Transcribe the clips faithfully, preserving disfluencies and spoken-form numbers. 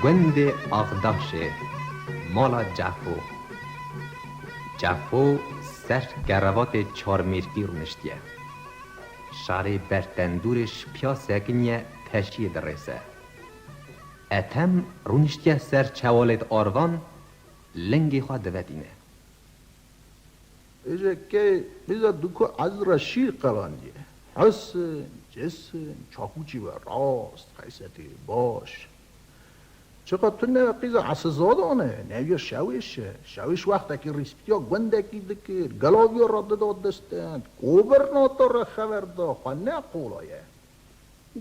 Gundê Axdaşê, mala Cefo. Cefo ser kerevatê çarmêrkî rûniştiye. Şarê ber tendûrê ji piya sekiniye, teşiyê dirêse. Ethem rûniştiye ser çewalêt arvan, lingê xwe divetîne. Êje key, bîza duko ez re şîr qevandiye. Hisin, cisin, çakûçî ve rast, xeysetê baş. Çiqa tu ne qîza esizadane, neviya şewêş e. Şewêş wextekî rîspîtiya gundekî dikir, gelaviya re dida destend, kobir nata re xever da, xwe ne qolaye.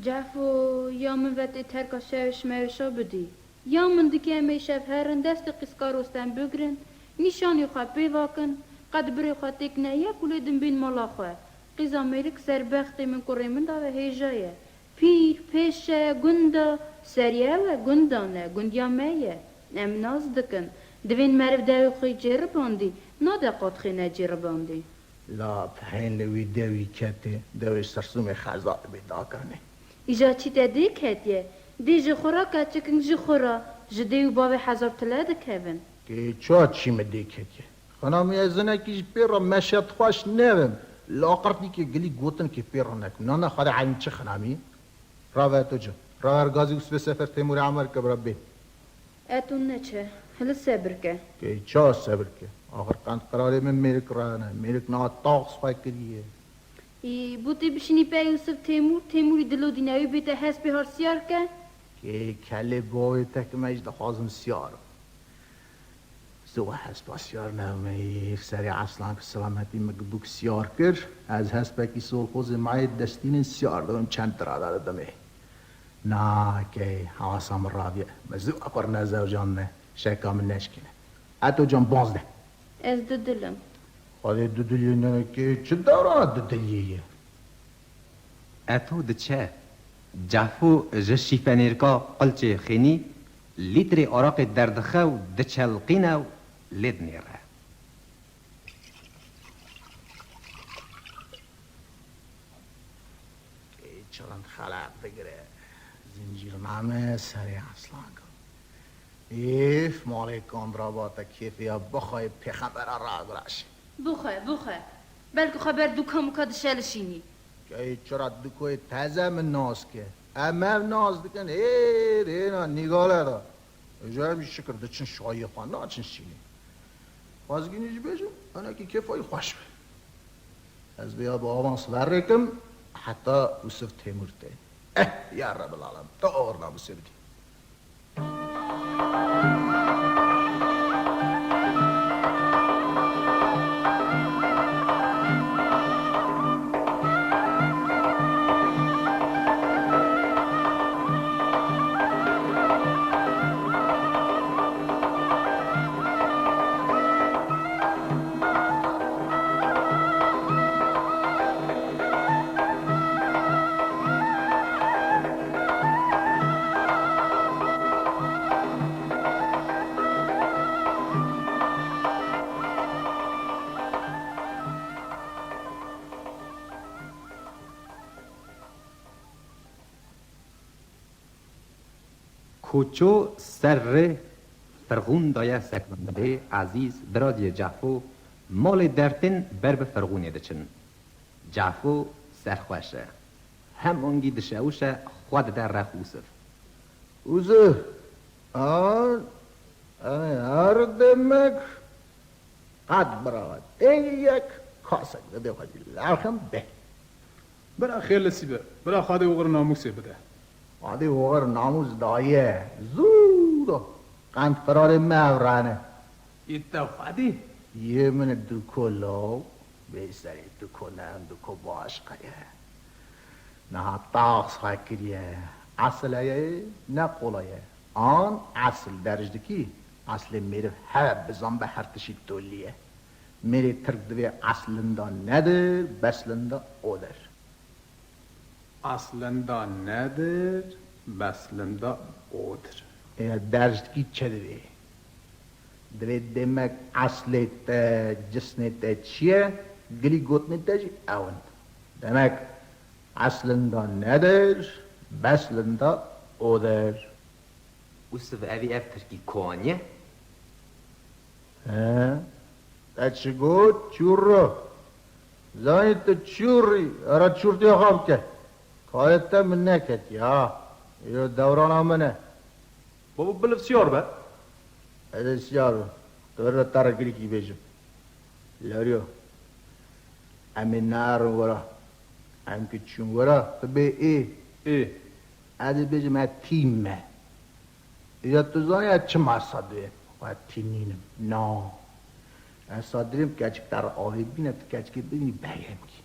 Cefo, ya min ve tê terka şewêş mewêşa bidî. Ya min dike em ê şev herin destê qîska Rostem bigrin, nîşanî xwe pê vakin, qet birê xwe têk neyek û lê din bên mala xwe. Qîza mêrik serbextê min kurê min da ve hêja ye. Pîr, pêşe, gunda, serî ew e, gunda ne, gundiya me ye. Em nas dikin. Divên meriv dewê xwe cêribandî, nade qat xê necêribandî. La pehên li wî dewî ketê, dewê sersûmê xezal bê dakanê. Îja çî te dê ketiye? Dê ji xwe ra keçikin ji xwe ra, ji dê û bavê hezar tile dikevin. Kê ça çî min dê ketiye? Xinamî ez hinekî ji pê re meşetxweş nebim. Laqirtîkê gilî gotinkê pê re nekim. Na, na, Xwedê elîm çi xinamî? Rave to ci. Rave gazî Usvê Sefer Têmûrê Emer ke bira bên. E tu neçe, hili sebir ke. Kê ça sebir ke? Axir qend qirarê min mêrik rane. Mêrik niha tax xwe kiriye. Î, bû tê bişînî pey Yusuf Têmûr, Têmûrî dilodîne wî bête hespê har siyar ke? Kê kelê bavê te ke me jî dixwazim siyar. Zû hespa siyar newmeyî, serê eslan ki selametî min bûk siyar kir, ez hespekî solxozê mayê destînin siyar dibim çend tirada didimê. Na key, hewasa min raviye. Min zû apar nezewcandine, şeka min neşkine. Eto can bonzdeh. Ez du dilim. Xwedê du diliyê nene kê, çi dewra du diliyê ye? Eto diçe. Cefo ji şîfenêrka qilçê xênî lîtrê araqê derdixe û diçelqîne û lê dinêre. Ê çilind xelaq digire, zincîrname serê eslanka. Êf, malê kandraba te kêfê ya bixwayê pêxembera ragiraşî. Bixwe, bixwe. Belkî xwe ber dûka mûka dişelişînî. Key çira dûkoyê teze min nas ke. Em ev nas dikin, hêr hêna nîgale de. Êje em jî şikir diçin şayiyê xwe, naçin şînê. Xwezgînî jî bêjim, hinekî kêfa wî xweş be. Ez vêya bi avans verrêkim, heta Yusuf Têmûr tê. Eh, ya Rebbil Alem, tu oxir namûsê bidî. Koço ser rê firxûn daye sekmendê Ezîz, biradiyê Cefo, malê dertên ber bi firxûnê diçin. Cefo serxweş e. Hem ongî dişewişe, xwe dide rex Ûsif. Ûsif, a, em ê her demek qet bira têngî yek kasek didê xwe jî lewxin bê. Bira xêr li sîbe, bira Xwedê oxir namûsê bide. Xwedê oxir namûs daye, zû do. Qend qirarê me ev rane. Î te xwedî? Yê min duko law, bê serê duko ne, em duko başqa ye. Niha tax xwe kiriye. Esil heye, ne qola ye. An esil derc dikî, eslê mêriv heve bizan be her tişî tolî ye. Mêrê tirk divê eslin da nedir, beslin da odir. Aslında nedir, beslında odur. Eger derc dikî çi divê? Divê demek eslê te, cisnê te çi ye, gilî gotinê te jî ew in. Demek eslında nedir, beslında odur. Ûsiv, evî ev tirkî koaniye? He? Te çi got? Çûr ro. Zanî tu çûrî, era çûrtê xwe bike. Karê te min neketiye ha. Îro dewrana min e. Babo, biliv siyar be. Ez ê siyar bim. Tu vir re te re girîkî bêjim. Leriyo. Em ê nerin wira. Em ki çûn wira, tu bê ê. Ê. Ez ê bêjim ez tîm me. Ya tu zanî ez çima Sadrê? Xwe tînînim. Na. Ez Sadrêm, keçik te re avê bîne, tu keçikê bibînî begem kî.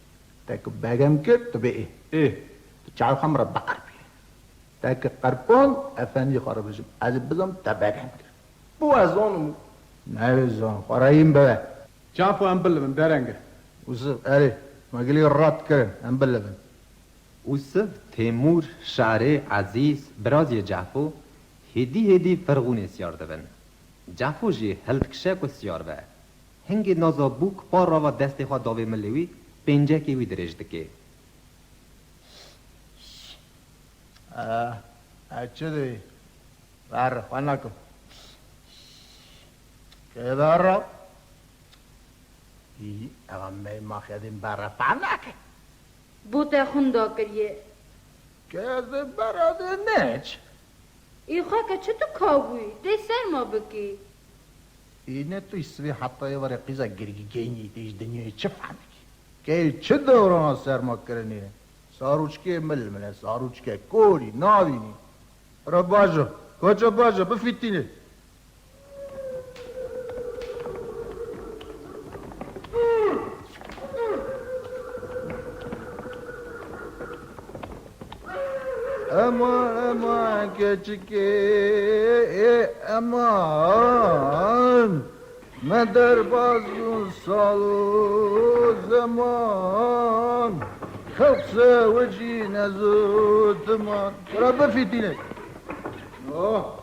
Te ku begem kir, tu bê ê. Ê. Tu çavê xwe min re biqerpîne. Te ku qerpand, efendî xwe re bijim. Ez ê bizam te begem kir. Bo ez zanim. Newê zan, xwe reyîn bibe. Çapo em bilibin, dereng e. Ûsiv, erê, me gilî rat kirin, em bilibin. Ûsiv, Têmûr, Şarê, Ezîz, biraziyê Cefo, hêdî hêdî firxûnê siyar dibin. Cefo jî hildikişe ku siyar be. Hingê naza bûk par rava destê xwe davê milê wî, pêncekê wî dirêj dike. Eh, eh, çi dibî? Ver, xwe nakim. Kê ver re? Î, eva meyma xedîn berre pa nake. Bo te xunda kiriye. Kê ez ê berre dê neç? Î xwe ke çi tu ka bûyî, tê serma bikî. Î ne tu sivê heta êvarê qîza girgî geynî, tê ji dinyayê çi fehmikî? Kê çi dewrana serma kirinê? Sarûçkê mil mil e, sarûçke korî, navînî. Re bajo, koço bajo, bifîtîne. Eman, eman, keçikê, ê, eman. Me derbaz bûn sal û zeman, xelq sewicî ne zû diman. Bira bifîtîne. Oh.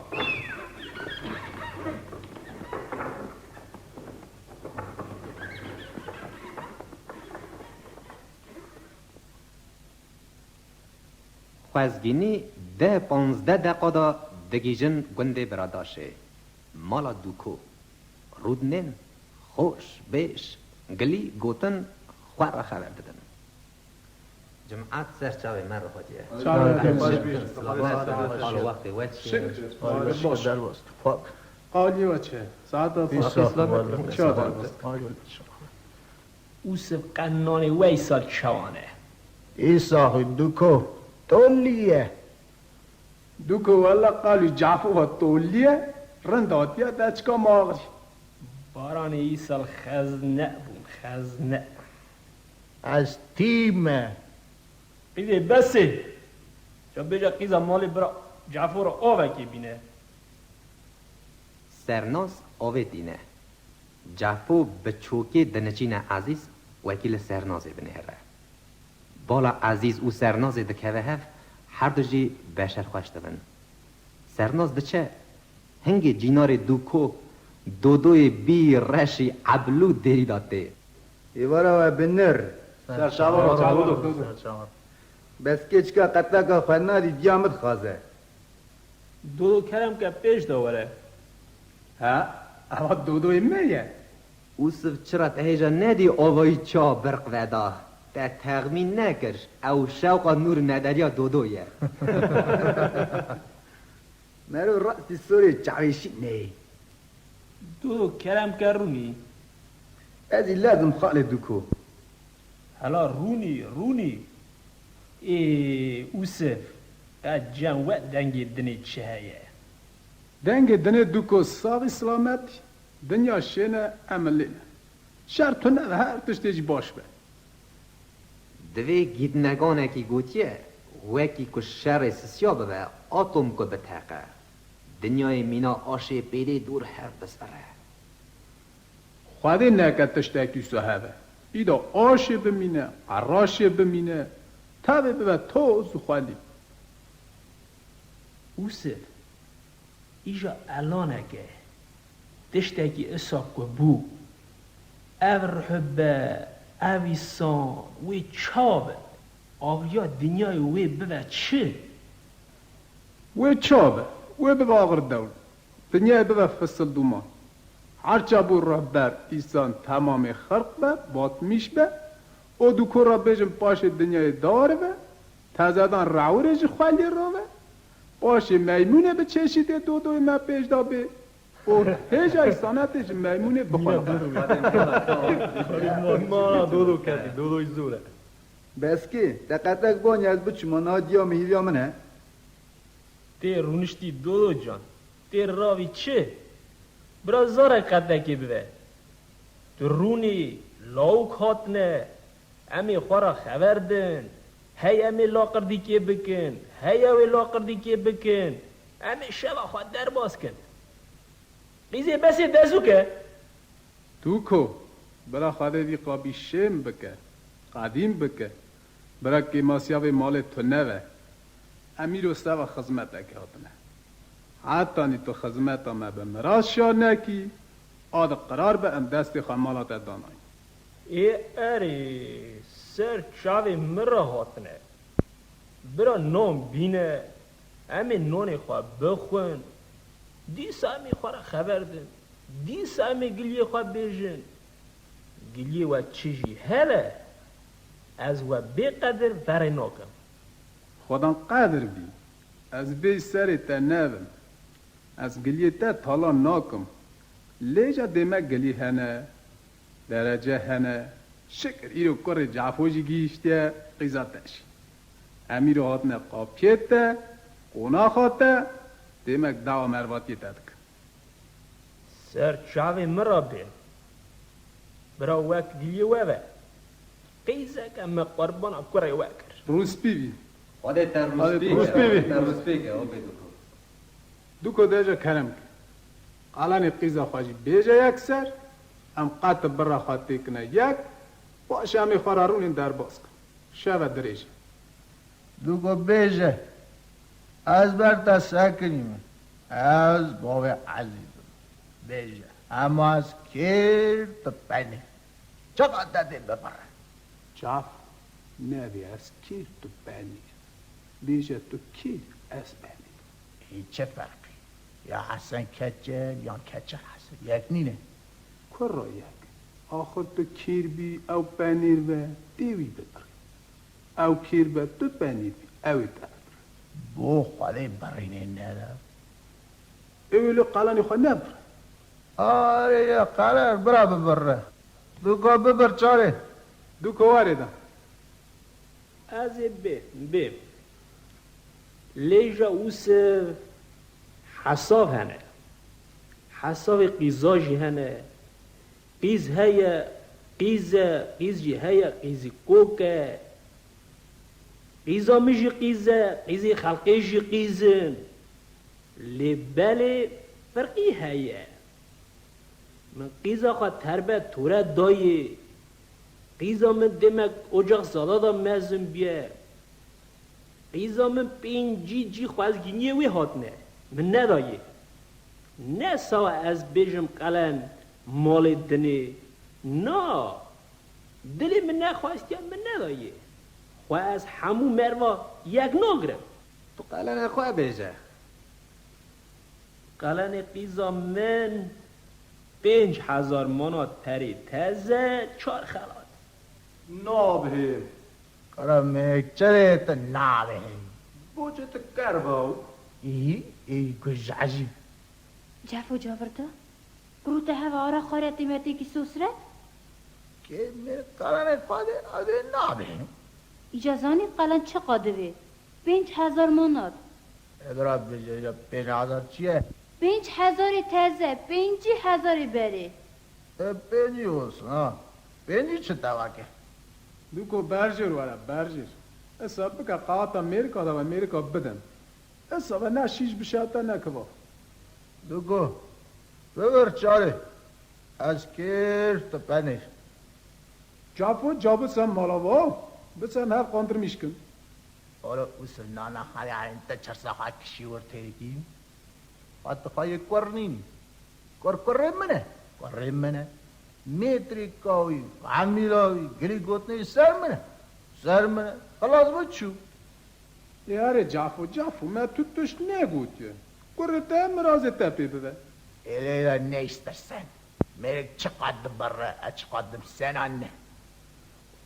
Xwezgînî deh panzdeh deqa de digihîjin gundê Biradaşê, mala Dûko. Rûdinên xweş, bêş, gilî gotin xwe re xeber didin. Cimat ser çavê me re xwediye. Çavê me re xwediye. Silamet, qal û wextê we çi? Şikir. Baş. Qalî we çi? Saeta Pîs sax, sax, sax, sax, sax, sax. Ûsiv, qe nanê we îsal çawan e? Îsal Dûko tolî ye. Dûko wele qalî Cafo ve tolî ye, rind hatiye deçika maxrî. Baranê îsal xezne bûn, xezne. Ez tî me. Qîzê bes e. Ca bêje qîza malê bira Cafo re avekê bîne. Sernaz avê tîne. Cafo bi çokê diniçîne Ezîz wekî li Sernazê binêre. Bala Ezîz û Sernazê dikeve hev, her du jî beşerxweş dibin. Sernaz diçe, hingê cînarê Dûko, Dodoyê bî reşî eblû derî de tê. Êvara we binir. Ser çavan, çavan. Bes keçika qeteka xwe nadî diya min dixwaze. Dodo kerem ke pêş de were. Ha, eva Dodoyê me ye. Ûsiv çira te hêja nedî avayî ça birq veda. Te texmîn nekir, ew şewqa nûr nederiya Dodo ye. Mero rastî sorê çavêşî neyê. Dodo kerem ke rûnî. Ez î lezim xalê Dûko. Hela rûnî, rûnî. Ê Ûsiv, qe cem we dengê dinê çi heye? Dengê dinê Dûko saxî silamet, dinya şêne, em milê ne. Şer tune ve her tiştê jî baş be. Divê gîdneganekî gotiye, wekî ku şerê sisiya bibe, atom ku biteqe. Dinyayê mîna aşê pêlê dûr hev bizire. Xwedê neke tiştekî wisa hebe. Îda aşê bimîne, qeraşê bimîne, tevê bibe toz û xwelî. Ûsiv, îja elaneke, tiştekî isa ku bû, ev rihbe, ev îsan, wê ça be? Aviya dinyayê wê bibe çi? Wê ça be? Wê bibe axir dewr. Dinyayê bibe fisil dûman. Her ça bû rehber, îsan, temamê xelq be, batmîş be, o dûko re bêjin paşê dinyayê diaribe, tezedan rewirê ji xweliyê rave, paşê meymûnê bi çeşîdê dodoyê me pêş de bê û hêja îsanetê ji meymûnê bixwe. Mana dodo ketî, dodoyî zor e. Beskê, te qetek banî ez biçûma, niha diya min hîviya min e. Tê rûniştî dodo can, tê ravî çi? Bira zare qetekê bibe. Tu rûnî, lawik hatine, em ê xwe re xeber din, hey em ê laqirdîkê bikin, hey ew ê laqirdîkê bikin, em ê şeva xwe derbas kin. Qîzê besê dezûk e. Dûko, bira Xwedê vî qabî şêm bike, qedîm bike, bira kêmasiya vê malê tune ve. Em îro seva xizmetekê hatine. Hetanî tu xizmeta me bi miras şa nekî, a di qirar be em destê xwe mala te danayîn. Ê erê, ser çavê min re hatine. Bira non bîne, em ê nonê xwe bixwin, dîsa em ê xwe re xeber din, dîsa em ê giliyê xwe bêjin. Giliyê we çi jî hebe, ez we bê qedir verê nakim. Xwedan qedir bî, ez bêj serê te nebim. Ez giliyê te talan nakim. Lê ja dê me gilî hene, derece hene. Şikir îro kurê Cafo jî gihîştiye qîza te jî. Em îro hatine qapiyê te, qonaxa te, dêmek dawa mervatiyê te dikin. Ser çavê min re bên. Bira wek giliyê we ve. Qîzeke me qurbana kurê we kir. Rûspî bî. Xwedê te Xwedê rûspî te ke, rûspî bî. Xwedê te rûspî ke, o bê dûko. Dûko dêje kerem ke. Qalanê qîza xwe jî bêje yekser, em qet bira xwe têkine yek, paşê em ê xwe re rûnên derbas kin. Şeve dirêj e. Dûko bêje, ez ber te sekinî me. Ez bavê Ezîz im. Bêje, hema ez kêr, tu penî. Çiqas te dê bibire. Çaf, nebê ez kêr tu penî. Bêje tu kêr, ez penî. Ê çi ferqî? Ya Hesen Keçel, yan Keçel Hesen. Yek nîne? Kuro yek. Axir tu kêr bî, ew penîr be, dê wî bibirî. Ew kêr be, tu penîr bî, ew ê te bibirî. Bo Xwedê birînê nede. Ew ê li qalanê xwe nebir. Arê ya qeler, bira bibirre. Dûko bibir çarê. Dûko warê de. Ez ê bê, bê. Lê ja Ûsiv hesav hene. Hesavê qîza jî hene. Qîz heye, qîz e, qîz jî heye, qîzî kok e. Qîza min jî qîz e, qîzê xelkê jî qîz in. Lê belê firqî heye. Min qîza xwe terbe tore dayê. Qîza min dêmek ocaxzada de mezin bûye. Qîza min pêncî cî xwezgîniyê wê hatine. Min nedayê. Ne sawa ez bêjim qelen malê dinê. Na. Dilê min nexwestiye, min nedayê. Xwe ez hemû merva yek nagirim. Tu qelenê xwe bêje. Qalanê qîza min pênc hezar manat perê teze, çar xelat. Nabihêm. Qara mekçerê tu nabihêm. Boçê tu kerbaw. Î, ê guj ecîb. Cefo Cabirda, kurû te heva ara xwarê têmetêkî sosret? Kê mêr qalanê xwe de adê nabihêm. Îca zanî qelen çiqa divê? Pênc hezar manat. E, bira bêje, ya pênc hezar çi ye? Pênc hezarê teze, pêncî hezarê berê. E, pêncî olsun, ha. Pêncî çi tevake? Dûko berjêr were, berjêr. Esa bike qawata mêrika de ve mêrika bidin. Esa ve ne şîş bişewte ne kiva. Dûko, bibir çarê. Ez kêr, tu penîr. Capo, ca biçe mala vo, biçe hev qandirmîş kin. Olo Ûsiv, nana xwe ya te çersa xwe kişî wir têrikî. Xwe tu xwe yê kur nînî. Kur kurê min e. Kurê min e. Mêtrîka wî, hemîla wî, gilî gotinê wî ser min e. Ser min e. Xilas bû çû. Ê erê Cafo, Cafo, me tu tişt negotiye. Kurê te mirazê te pê bibe. Ê leyla neystersen. Mêrik çiqat dibirre, e çiqat dimsena ne.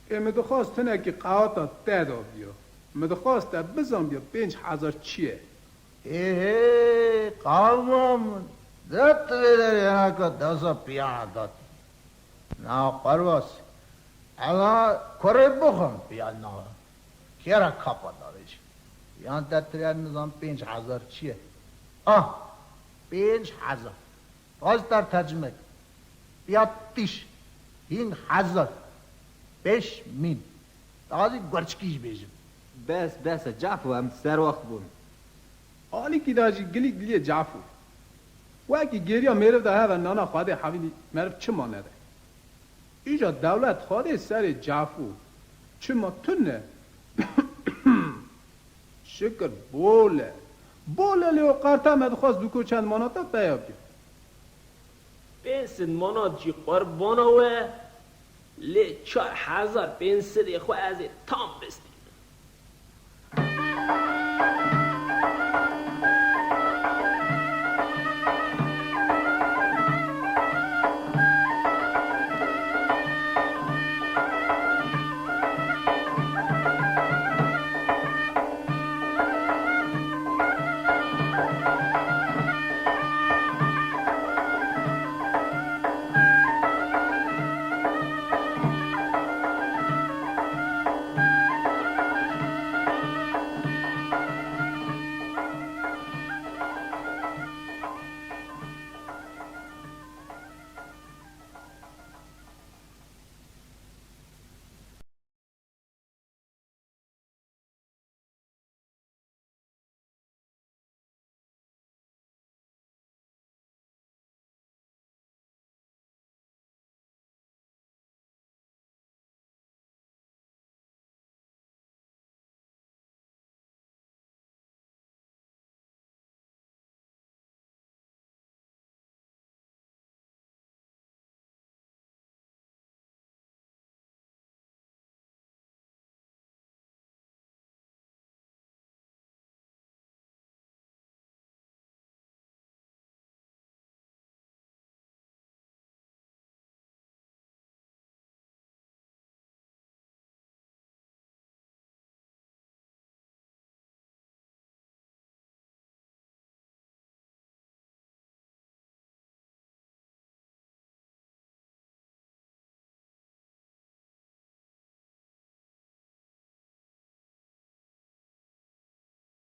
Ê min dixwast hinekî qewata te da biya. Min dixwast te bizanbiya pênc hezar çi ye. Ê hê, qawma min. De tu vê derê hineka dewsa piyana datî. Na qerbas. Ela kurê bixwim piya na. Kê re kapa davêjî. Yan te tire nizam pênc hezar çi ye? Ah, pênc hezar. Taz ter tercime ke. Piya tîş. Hîn hezar. Pêş mîn. Tazî gurçikî jî bêjim. Bes, bes e, cafo em serwext bûn. Alîkî da jî gilî giliyê cafo. Wekî gêriya mêriv de heve nana Xwedê hevînî meriv çima nede? Îja dewlet Xwedê serê cafû. Çima tune? Şikir bol e. Bol e lê o qerta me dixwest dûko çend manata peya bike. Pênc sed manat jî qurbana we, lê çar hezar pênc sedê xwe ez ê tam bistî.